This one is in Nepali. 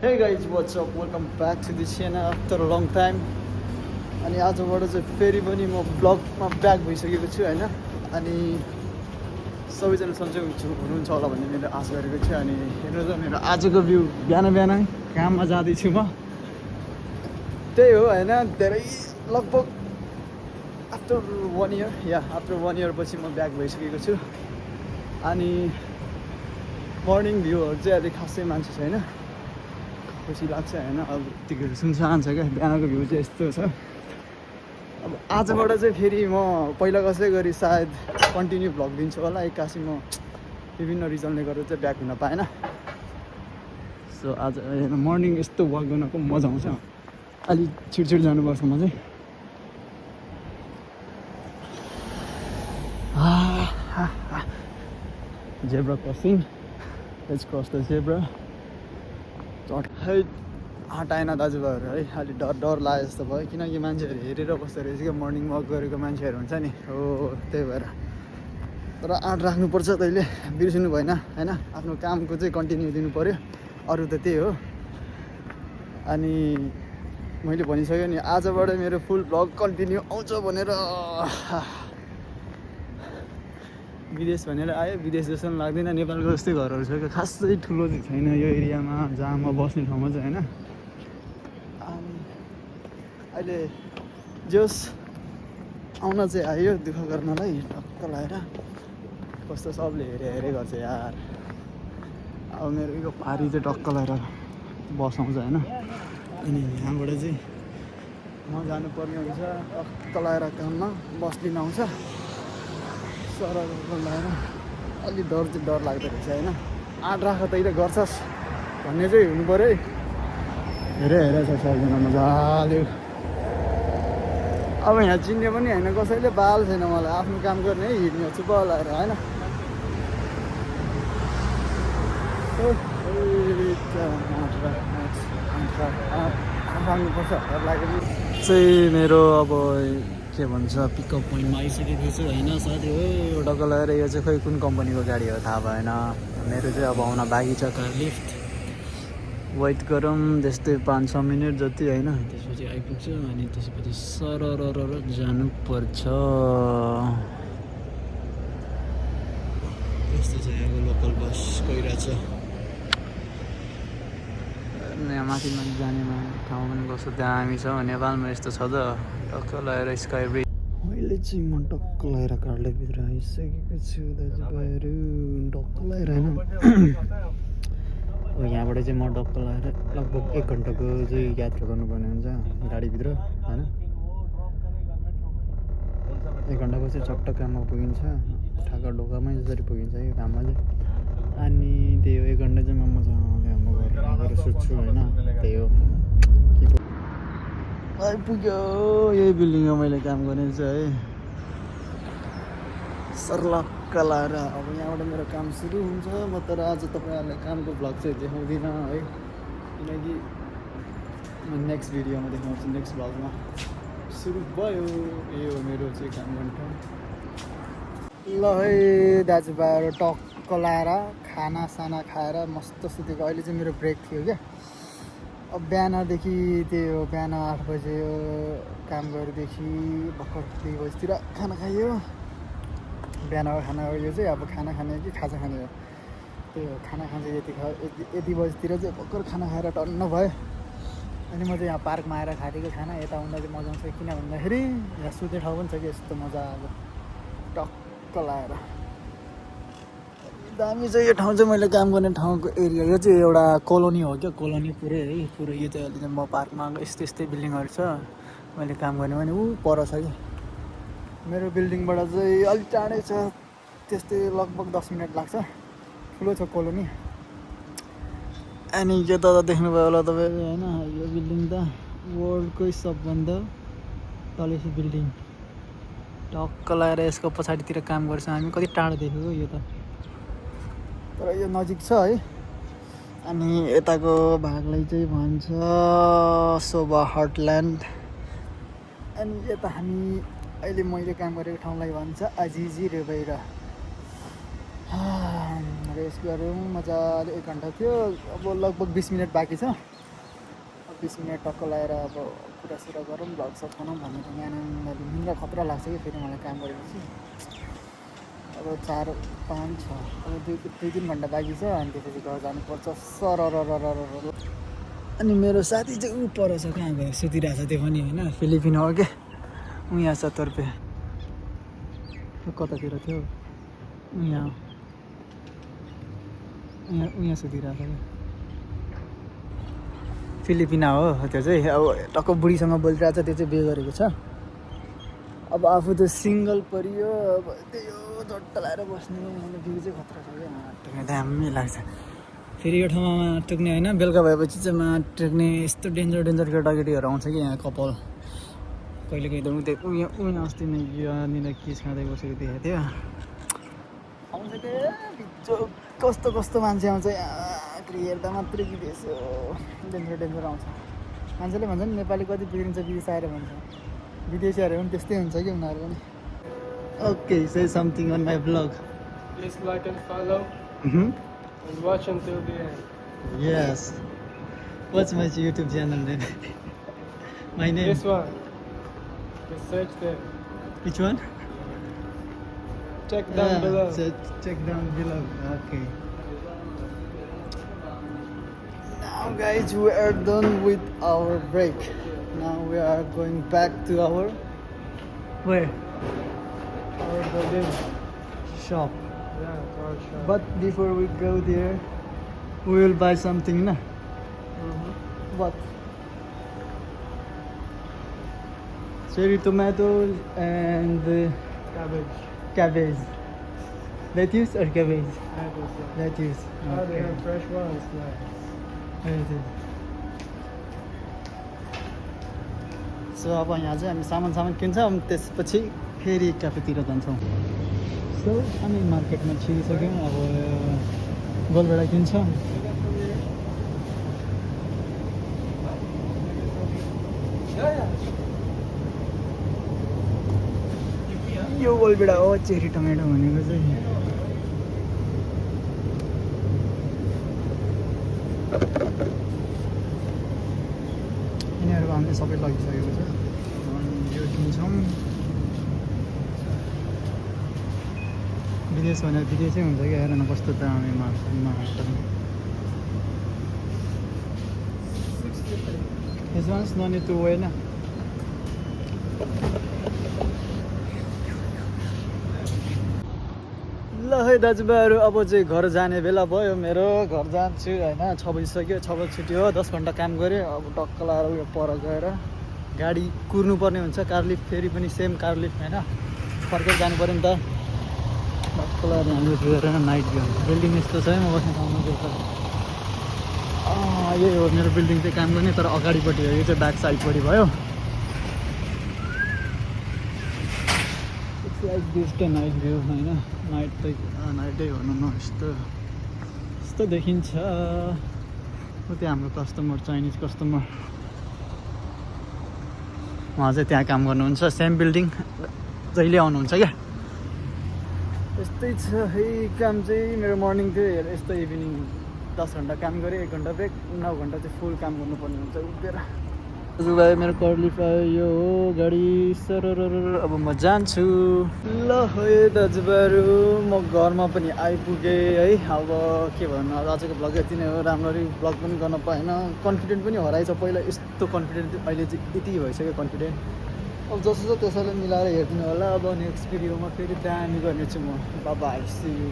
Hey guys, what's up? Welcome back to this channel after a long time. अनि आजबाट चाहिँ फेरि पनि म ब्लगमा ब्याक भइसकेको छु होइन. अनि सबैजना सन्चै हुनुहुन्छ होला भन्ने मैले आशा गरेको छु. अनि हेर्नु त मेरो आजको भ्यू बिहान बिहान काममा जाँदैछु म. त्यही हो होइन, धेरै लगभग आफ्टर 1 year आफ्टर 1 year पछि म ब्याक भइसकेको छु. अनि मर्निङ भ्यूहरू चाहिँ अहिले खासै मान्छे छैन, खुसी लाग्छ होइन. अब यतिखेर सुनसान छ क्या, बिहानको भ्यू चाहिँ यस्तो छ. अब आजबाट चाहिँ फेरि म पहिला कसै गरी सायद कन्टिन्यू भ्लग दिन्छु होला. एक्कासी म विभिन्न रिजनले गर्दा चाहिँ ब्याक हुन पाएन. सो आज मर्निङ यस्तो वाक गर्नको मजा आउँछ. अलि छिटछिट जानुपर्छ म चाहिँ. Zebra crossing, let's cross the zebra. है हटाएन दाजुभाइहरू है, अलि डर लागे जस्तो भयो. किनकि मान्छेहरू हेरेर बस्दो रहेछ क्या, मर्निङ वाक गरेको मान्छेहरू हुन्छ नि हो, त्यही भएर. तर आँट राख्नुपर्छ, तैँले बिर्सिनु भएन होइन. आफ्नो कामको चाहिँ कन्टिन्यू दिनु पऱ्यो, अरू त त्यही हो. अनि मैले भनिसकेँ नि, आजबाट मेरो फुल भ्लग कन्टिन्यू आउँछ भनेर. विदेश भनेर आयो, विदेश जस्तो पनि लाग्दैन. नेपालको जस्तै घरहरू छ क्या, खासै ठुलो चाहिँ छैन यो एरियामा जहाँ म बस्ने ठाउँमा चाहिँ होइन. अनि अहिले जोस् आउन चाहिँ आयो दुःख गर्नलाई, टक्क लगाएर. कस्तो सबले हेरे गर्छ यार. अब मेरो यो पारी चाहिँ टक्क लगाएर बसाउँछ होइन. अनि यहाँबाट चाहिँ म जानुपर्ने हुन्छ, टक्क लगाएर काममा बस्लिन आउँछ. सरहरू लगाएर अलि डर लाग्दो रहेछ होइन. आँट राख तैँले गर्छस् भन्ने चाहिँ हुनु पऱ्यो है. हेरेछ सबजना मजाले. अब यहाँ चिन्ने पनि होइन, कसैले बाल छैन मलाई. आफ्नो काम गर्ने है, हिँड्ने चुप्प लगाएर होइन. राख्नुपर्छ चाहिँ मेरो. अब के भन्छ, पिकअप पोइन्टमा आइसकेको छु होइन साथी हो. एउटा लगाएर यो चाहिँ खोइ कुन कम्पनीको गाडी हो थाहा भएन. मेरो चाहिँ अब आउन बाँकी छ कार लिफ्ट. वेट गरौँ त्यस्तै 5-6 मिनट जति होइन, त्यसपछि आइपुग्छ. अनि त्यसपछि सरर जानुपर्छ. यस्तो छ यहाँको लोकल बस गइरहेछ. यहाँ माथि जानेमा ठाउँ पनि कस्तो दामी छ. नेपालमा यस्तो छ त. टक्क लगाएर स्काई ब्रिज. मैले चाहिँ म टक्क लगाएर भित्र आइसकेको छु दाजुभाइहरू. टक्क लगाएर होइन. अब यहाँबाट चाहिँ म टक्क लगाएर लगभग 1 घन्टाको चाहिँ यात्रा गर्नुपर्ने हुन्छ गाडीभित्र होइन. 1 घन्टाको चाहिँ चट्ट काममा पुगिन्छ. ठाका ढोकामै जसरी पुगिन्छ कि काममा चाहिँ. अनि त्यही हो, 1 घन्टा चाहिँ म मजाले हाम्रो घरमा गएर सुत्छु होइन. त्यही हो. आइपुग्यो यही बिल्डिङमा मैले काम गर्ने चाहिँ है. सर्लक्क लाएर अब यहाँबाट मेरो काम सुरु हुन्छ. म तर आज तपाईँहरूलाई कामको भ्लग चाहिँ देखाउँदिनँ है, किनकि म नेक्स्ट भिडियोमा देखाउँछु. नेक्स्ट भ्लगमा सुरु भयो. यो हो मेरो चाहिँ काम गर्ने ठाउँ. ल है दाजुभाइहरू, टक्क लाएर खानासाना खाएर मस्त सुतेको. अहिले चाहिँ मेरो ब्रेक थियो क्या. अब बिहानदेखि त्यही हो, बिहान 8 बजे काम गरेदेखि भर्खर 2 बजीतिर खाना खायो. बिहानको खाना हो यो चाहिँ. अब खाना खाने कि खाजा खाने हो, त्यही हो. खाना खान्छ यति बजीतिर चाहिँ भर्खर खाना खाएर टन्न भयो. अनि म चाहिँ यहाँ पार्कमा आएर खाँदिएको खाना. यता आउँदा चाहिँ मजा आउँछ, किन भन्दाखेरि यहाँ सुत्ने ठाउँ पनि छ कि यस्तो मजा. अब टक्क लगाएर दामी चाहिँ यो ठाउँ चाहिँ. मैले काम गर्ने ठाउँको एरिया यो चाहिँ एउटा कोलोनी हो क्या, कोलोनी पुरै है पुरै. यो चाहिँ अहिले म पार्कमा यस्तै बिल्डिङहरू छ. मैले काम गर्ने भने ऊ पर छ कि. मेरो बिल्डिङबाट चाहिँ अलिक टाढै छ, त्यस्तै लगभग 10 मिनट लाग्छ. ठुलो छ कोलोनी. अनि यो त देख्नुभयो होला तपाईँले होइन. यो बिल्डिङ त वर्ल्डकै सबभन्दा तलेसी बिल्डिङ. टक्क लगाएर यसको पछाडितिर काम गर्छ हामी. कति टाढो देखेको यो त, तर यो नजिक छ है. अनि यताको भागलाई चाहिँ भन्छ शोभा हटल्यान्ड. अनि यता हामी अहिले मैले काम गरेको ठाउँलाई भन्छ अजिजी रिभेरा. रेस्ट गऱ्यौँ मजाले 1 घन्टा थियो। अब लगभग 20 मिनट बाँकी छ। 20 मिनट टक्क लगाएर अब कुरासुरा गरौँ भ्लग सट बनाऊँ भनेर यहाँ निन्द्रा खतरा लाग्छ कि फेरि मलाई काम गरेपछि। अब 4, 5, 6 अब 2-3 घन्टा बाँकी छ अनि त्यसपछि घर जानुपर्छ सरररररर। अनि मेरो साथी चाहिँ ऊ पर छ, कहाँ गयो सुतिरहेको छ त्यो पनि होइन, फिलिपिनो हो क्या ऊ यहाँ छ तर्फे कतातिर थियो यहाँ सुतिरहेको छ क्या फिलिपिना हो त्यो चाहिँ। अब टक्क बुढीसँग बोलिरहेको छ, त्यो चाहिँ बिहे गरेको छ। अब आफू त सिङ्गल परियो, अब त्यही हो झट्ट लगाएर बस्ने भ्यू चाहिँ खतरा छ क्या। टक्ने दामी लाग्छ फेरि यो ठाउँमा टक्ने होइन, बेलुका भएपछि चाहिँ टक्ने यस्तो डेन्जर केटाकेटीहरू आउँछ कि यहाँ कपाल कहिले कहीँ त उयो अस्ति नै यहाँनिर किस खाँदै बसेको देखाएको थियो आउँछ के भिजो कस्तो मान्छे आउँछ यहाँ हेर्दा मात्रै कि यसो डेन्जर आउँछ। मान्छेले भन्छ नि नेपाली कति बिग्रिन्छ विदेश आएर भन्छ, विदेशीहरू पनि त्यस्तै हुन्छ कि उनीहरू पनि। Okay, say something on my vlog. Please like and follow and watch until the end. Yes. What's my YouTube channel then? My name? This one. Just search there. Which one? Check down below. Check down below. Okay. Now guys, we are done with our break. Now we are going back to our where? Our building. Shop. Yeah, to our shop. But before we go there, we will buy something, na? What? Cherry tomatoes and cabbage. Lettuce or cabbage? Lettuce. Oh, they have fresh ones. Nice. So अब यहाँ चाहिँ हामी सामान किन्छौँ, त्यसपछि फेरि क्याफेतिर जान्छौँ। सो हामी मार्केटमा छिरिसक्यौँ, अब गोलभेडा किन्छौँ। यो गोलभेडा हो चेरी टमेटो भनेको चाहिँ। यिनीहरू हामीले सबै लगिसकेको छ। यो किन्छौँ। विदेश भनेर विदेशै हुन्छ कि, हेर न कस्तो दामी मार्छ। This one's no need to weigh na. ल है दाजुभाइहरू, अब चाहिँ घर जाने बेला भयो मेरो। घर जान्छु होइन, 6 बजिसक्यो। 6 बजी छुट्टी हो, 10 घन्टा काम गरेँ। अब टक्क लगाएर उयो पर गएर गाडी कुर्नु पर्ने हुन्छ। कार लिफ्ट फेरि पनि सेम कार लिफ्ट होइन, फर्केर जानु पऱ्यो नि त। टक्क लगाएर हामीले गएर नाइट भ्यू बिल्डिङ यस्तो छ है म बस्ने ठाउँमा। यही हो मेरो बिल्डिङ चाहिँ काम गर्ने, तर अगाडिपट्टि हो, यो चाहिँ ब्याक साइडपट्टि भयो। Like this the night view होइन, नाइटै भनौँ न, यस्तो देखिन्छ। त्यो हाम्रो कस्टमर, चाइनिज कस्टमर, उहाँ चाहिँ त्यहाँ काम गर्नुहुन्छ, सेम बिल्डिङ जहिले आउनुहुन्छ क्या। यस्तै छ है काम चाहिँ मेरो। मर्निङ थियो हेर यस्तो, इभिनिङ 10 घन्टा काम गरेँ, 1 घन्टा ब्रेक, 9 घन्टा चाहिँ फुल काम गर्नुपर्ने हुन्छ उभिएर। दाजुभाइ मेरो कर्लिफ आयो, यो हो गाडी सरररर। अब म जान्छु। ल है दाजुभाइहरू, म घरमा पनि आइपुगेँ है। अब के भन्नु, आजको भ्लग यति नै हो। राम्ररी भ्लग पनि गर्न पाएन, कन्फिडेन्ट पनि हराएछ। पहिला यस्तो कन्फिडेन्ट, अहिले चाहिँ यति भइसक्यो कन्फिडेन्ट। अब जसो छ त्यसैलाई मिलाएर हेरिदिनु होला। अब नेक्स्ट भिडियोमा फेरि दामी गर्नेछु म। Bye bye, see you.